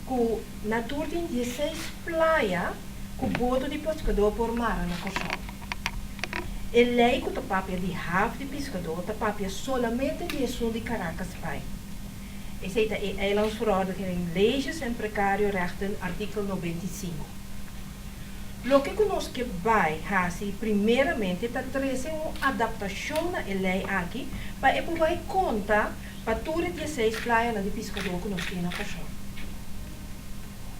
Ku na tur tin dieseis playa ku boto di piskadó por mara na Kòrsou. E lei ku ta papia di haf di piskadó ta papia solamente di esun di Caracas Bay. Esei ta e Eilandsverordening Leges en Precariorechten artíkel 95. Loke ku nos ke bai hasi primeramente ta trese un adaptashon na e lei aki pa e por bai konta pa tur e dieseis playanan di piskadó ku nos tin na Kòrsou.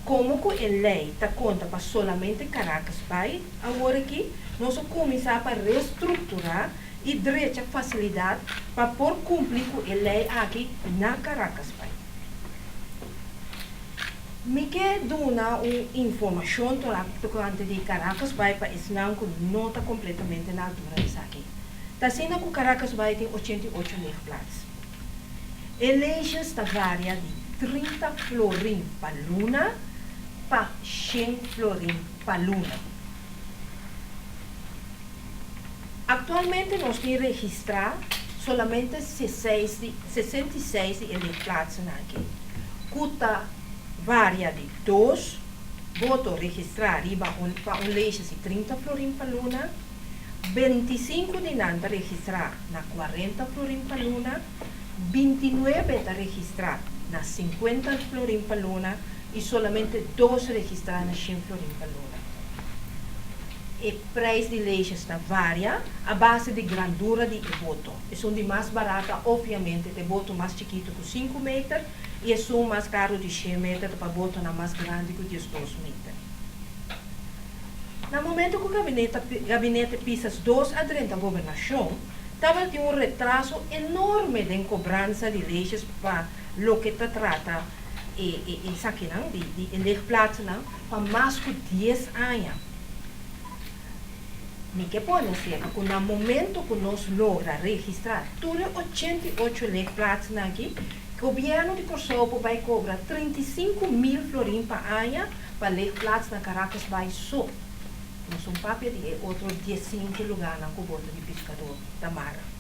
Komo ku e lei ta konta pa solamente Caracas Bay awor aki, nos a kuminsá pa restrukturá i drecha fasilidat pa por kumpli ku e lei aki na Caracas Bay. Mi ke duna un informashon tokante di Caracas Bay pa esnan ku no ta kompletamente na altura di esaki. Ta asina ku Caracas Bay tin 88 ligplaats. E leges ta varia di 30 florin pa luna pa 100 florin pa luna. Aktualmente nos tin registrá solamente 66 di e ligplaatsen aki, ku ta varia di dos boto registrá riba un pa un leges di 30 florin pa luna, 25 di nan ta registrá na 40 florin pa luna, 29 ta registrá na 50 florin pa luna i solamente dos registrá na 100 florin pa luna. E preis di leges ta varia a base di grandura di e boto. Esun di mas barata, obviamente, ta e boto mas chikitu ku 5 meter i esun mas karu di 100 meter ta pa botonan mas grandi ku 12 meter. Na momento ku gabinete Pisas 2 a drenta gobernashon, tabatin un retraso enorme den kobransa di leges pa loke ta trata e esakinan di e ligplaatsennan pa mas ku 10 aña. Mi ke pone sera ku na momento ku nos logra registrá tur e 88 ligplaatsennan aki, gobièrnu di Kòrsou por bai kobra 35.000 florin pa aña pa ligplaats na Caracas Bay so. Nos no papia di e otro 15 lugánan ku boto di piskadó ta mara.